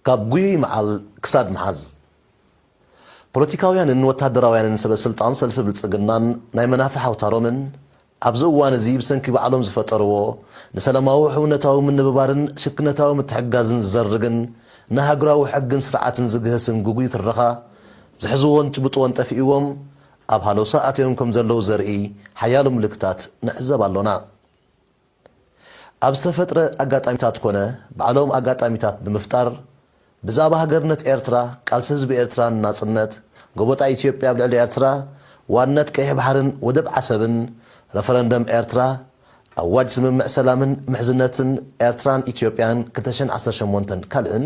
ካብ ጉይይ መዓል ክሳድ መሓዝ። ፖለቲካውያንን ወታደራውያንን ሰበ ስልጣን ሰልፊ ብልጽግናን ናይ መናፍሕ ኣውታሮምን ኣብዚ እዋን እዚ ብሰንኪ ባዕሎም ዝፈጠርዎ ንሰላማዊ ሕውነታዊ ምንብባርን ሽርክነታዊ ምትሕግጋዝን ዝዘርግን ንሃገራዊ ሕግን ስርዓትን ዝግህስን ግጉይ ትረኻ ዝሕዝዎን ጭብጥዎን ጠፊእዎም ኣብ ሃለውሳ ኣትዮም ከም ዘለዉ ዘርኢ ሓያሎ ምልክታት ንዕዘብ ኣሎና። ኣብ ዝተፈጥረ ኣጋጣሚታት ኮነ ባዕሎም ኣጋጣሚታት ብምፍጣር ብዛዕባ ሃገርነት ኤርትራ፣ ቃልሲ ህዝቢ ኤርትራን ናጽነት፣ ጎበጣ ኢትዮጵያ ኣብ ልዕሊ ኤርትራ፣ ዋንነት ቀይሕ ባሕርን ወደብ ዓሰብን፣ ረፈረንደም ኤርትራ፣ ኣዋጅ ስምምዕ ሰላምን ምሕዝነትን ኤርትራን ኢትዮጵያን ክልተ ሽሕን ዓሰርተ ሸሞንተን ካልእን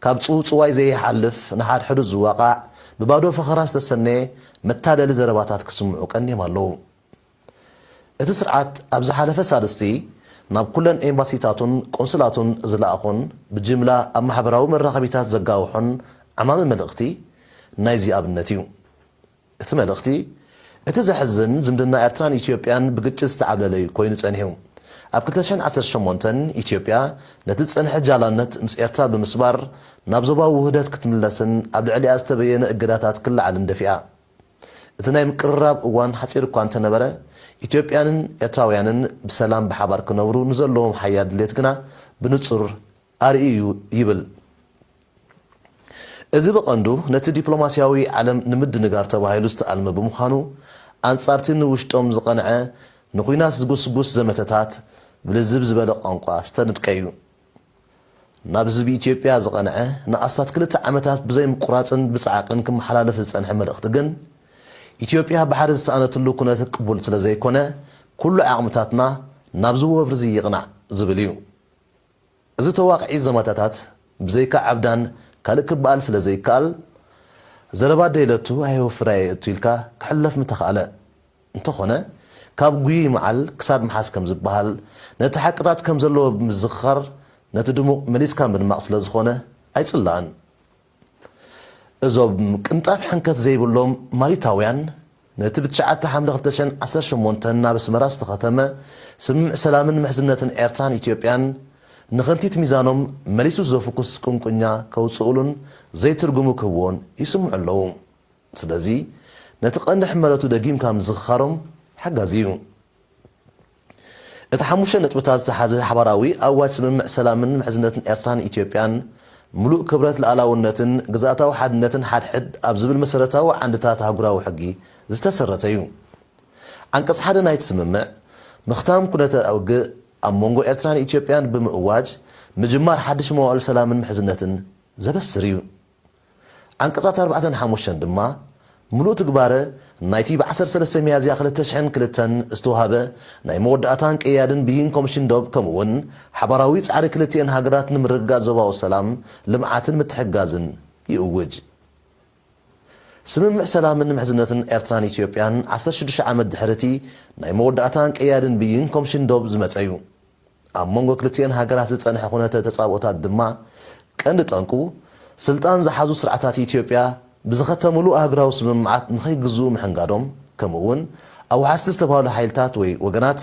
ካብ ጽውጽዋይ ዘይሓልፍ ንሓድሕዱ ዝዋቓዕ ብባዶ ፈኸራ ዝተሰነየ መታለሊ ዘረባታት ክስምዑ ቀንዮም ኣለዉ። እቲ ስርዓት ኣብ ዝሓለፈ ሳልስቲ ናብ ኩለን ኤምባሲታቱን ቆንስላቱን ዝለኣኹን ብጅምላ ኣብ ማሕበራዊ መራኸቢታት ዘጋውሖን ዓማሚ መልእኽቲ ናይዚ ኣብነት እዩ። እቲ መልእኽቲ እቲ ዘሕዝን ዝምድና ኤርትራን ኢትዮጵያን ብግጭት ዝተዓብለለ እዩ ኮይኑ ጸኒሑ። ኣብ ክልተ ሽሕን ዓሰርተ ሸሞንተን ኢትዮጵያ ነቲ ዝጸንሐ ጃላነት ምስ ኤርትራ ብምስባር ናብ ዞባዊ ውህደት ክትምለስን ኣብ ልዕሊኣ ዝተበየነ እገዳታት ክለዓልን ደፊኣ። እቲ ናይ ምቅርራብ እዋን ሓጺር እኳ እንተነበረ፣ ኢትዮጵያንን ኤርትራውያንን ብሰላም ብሓባር ክነብሩ ንዘለዎም ሓያል ድሌት ግና ብንጹር ኣርእዩ እዩ ይብል። እዚ ብቐንዱ ነቲ ዲፕሎማስያዊ ዓለም ንምድንጋር ተባሂሉ ዝተኣልመ ብምዃኑ፣ ኣንጻርቲ ንውሽጦም ዝቐንዐ ንኹናት ዝጉስጉስ ዘመተታት ብልዝብ ዝበለ ቋንቋ ዝተነድቀ እዩ። ናብ ህዝቢ ኢትዮጵያ ዝቐንዐ ንኣስታት ክልተ ዓመታት ብዘይምቁራጽን ብጻዕቕን ክመሓላለፍ ዝጸንሐ መልእኽቲ ግን፣ ኢትዮጵያ ባሕሪ ዝሰኣነትሉ ኩነት ቅቡል ስለ ዘይኮነ፣ ኩሉ ዓቕምታትና ናብዚ ወፍሪ እዚ ይቕናዕ ዝብል እዩ። እዚ ተዋቕዒ ዘመተታት ብዘይካ ዓብዳን ካልእ ክበኣል ስለ ዘይከኣል፣ ዘረባ ደይለቱ ኣየወፍር ኣየእቱ ኢልካ ክሕለፍ ምተኻእለ። እንተኾነ፣ ካብ ጉይይ መዓል ክሳድ መሓዝ ከም ዝበሃል፣ ነቲ ሓቅታት ከም ዘለዎ ብምዝኽኻር፣ ነቲ ድሙቕ መሊስካ ምድማቕ ስለ ዝኾነ ኣይጽላእን። እዞም ቅንጣብ ሕንከት ዘይብሎም ማሊታውያን፣ ነቲ ብትሽዓተ ሓምለ ክልተ ሽሕን ዓሰርተ ሸሞንተን ናብ ኣስመራ ዝተኸተመ ስምምዕ ሰላምን ምሕዝነትን ኤርትራን ኢትዮጵያን፣ ንኸንቲት ሚዛኖም መሊሱ ዘፍኩስ ቁንቁኛ ከውጽኡሉን ዘይትርጉሙ ክህብዎን ይስምዑ ኣለዉ። ስለዚ፣ ነቲ ቀንዲ ሕመረቱ ደጊምካ ምዝኽኻሮም ሓጋዚ እዩ። እቲ ሓሙሽተ ነጥብታት ዝሓዘ ሓባራዊ ኣዋጅ ስምምዕ ሰላምን ምሕዝነትን ኤርትራን ኢትዮጵያን፣ ምሉእ ክብረት ልኣላውነትን ግዝኣታዊ ሓድነትን ሓድሕድ ኣብ ዝብል መሰረታዊ ዓንድታት ኣህጉራዊ ሕጊ ዝተሰረተ እዩ። ዓንቀጽ ሓደ ናይቲ ስምምዕ፣ ምኽታም ኩነተ ውግእ ኣብ መንጎ ኤርትራን ኢትዮጵያን ብምእዋጅ፣ ምጅማር ሓድሽ መዋእል ሰላምን ምሕዝነትን ዘበስር እዩ። ዓንቀጻት ኣርባዕተን ሓሙሽተን ድማ፣ ምሉእ ትግባረ ናይቲ ብ ዓሰርተ ሰለስተ ሚያዝያ ክልተ ሽሕን ክልተን ዝተዋህበ ናይ መወዳእታን ቀያድን ብይን ኮሚሽን ዶብ፣ ከምኡ'ውን ሓባራዊ ጻዕሪ ክልቲኤን ሃገራት ንምርግጋጽ ዞባዊ ሰላም፣ ልምዓትን ምትሕግጋዝን ይእውጅ። ስምምዕ ሰላምን ምሕዝነትን ኤርትራን ኢትዮጵያን ዓሰርተ ሽዱሽተ ዓመት ድሕሪ እቲ ናይ መወዳእታን ቀያድን ብይን ኮሚሽን ዶብ ዝመጸ እዩ። ኣብ መንጎ ክልቲኤን ሃገራት ዝጸንሐ ኩነተ ተጻብኦታት ድማ ቀንዲ ጠንቁ፣ ስልጣን ዝሓዙ ስርዓታት ኢትዮጵያ ብዝኸተምሉ ኣህጉራዊ ስምምዓት ንኸይግዝኡ ምሕንጋዶም፣ ከምኡ'ውን ኣዋሓስቲ ዝተባህሉ ሓይልታት ወይ ወገናት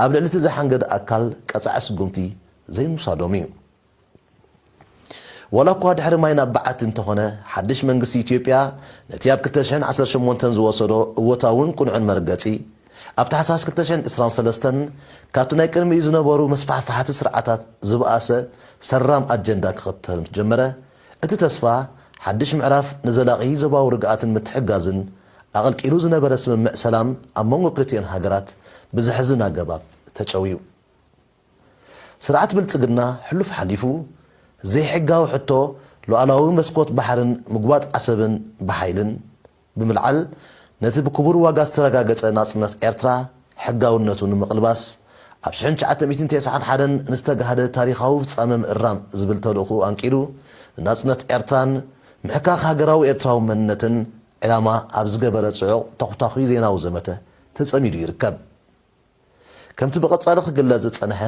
ኣብ ልዕሊ እቲ ዝሓንገደ ኣካል ቀጻዒ ስጉምቲ ዘይምውሳዶም እዩ። ዋላ እኳ ድሕሪ ማይ ናብ በዓቲ እንተኾነ፣ ሓድሽ መንግስቲ ኢትዮጵያ ነቲ ኣብ ክልተ ሽሕን ዓሰርተ ሸሞንተን ዝወሰዶ እወታውን ቅኑዕን መርገጺ፣ ኣብ ታሕሳስ ክልተ ሽሕን ዕስራን ሰለስተን ካብቲ ናይ ቅድሚኡ ዝነበሩ መስፋሕፋሕቲ ስርዓታት ዝበኣሰ ሰራም ኣጀንዳ ክኽተል ምስ ጀመረ፣ እቲ ተስፋ ሓድሽ ምዕራፍ ንዘላቒ ዞባዊ ርግኣትን ምትሕግጋዝን ኣቐልቂሉ ዝነበረ ስምምዕ ሰላም ኣብ መንጎ ክልቲኤን ሃገራት ብዘሕዝን ኣገባብ ተጨውዩ። ስርዓት ብልጽግና ሕሉፍ ሓሊፉ፣ ዘይሕጋዊ ሕቶ ሉዓላዊ መስኮት ባሕርን ምጉባጥ ዓሰብን ብሓይልን ብምልዓል፣ ነቲ ብክቡር ዋጋ ዝተረጋገጸ ናጽነት ኤርትራ ሕጋውነቱ ንምቕልባስ፣ ኣብ ሽሕን ትሽዓተ ሚእትን ተስዓን ሓደን ንዝተጋህደ ታሪኻዊ ፍጻመ ምእራም ዝብል ተልእኾኡ ኣንቂዱ፣ ንናጽነት ኤርትራን ምሕካኽ ሃገራዊ ኤርትራዊ መንነትን ዕላማ ኣብ ዝገበረ ጽዑቕ ተኹታኹይ ዜናዊ ዘመተ ተጸሚዱ ይርከብ። ከምቲ ብቐጻሊ ክግለጽ ዝጸንሐ፣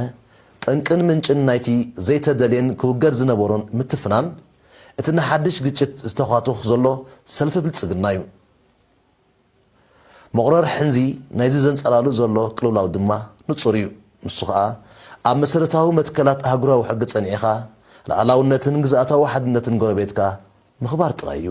ጠንቅን ምንጭን ናይቲ ዘይተደልየን ክውገድ ዝነበሮን ምትፍናን፣ እቲ ንሓድሽ ግጭት ዝተዃቱኽ ዘሎ ሰልፊ ብልጽግና እዩ። መቑረር ሕንዚ ናይዚ ዘንጸላሉ ዘሎ ቅልውላው ድማ ንጹር እዩ። ንሱ ኸኣ፣ ኣብ መሰረታዊ መትከላት ኣህጉራዊ ሕጊ ጸኒዕኻ፣ ልኣላውነትን ግዝኣታዊ ሓድነትን ጎረቤትካ ምኽባር ጥራይ እዩ።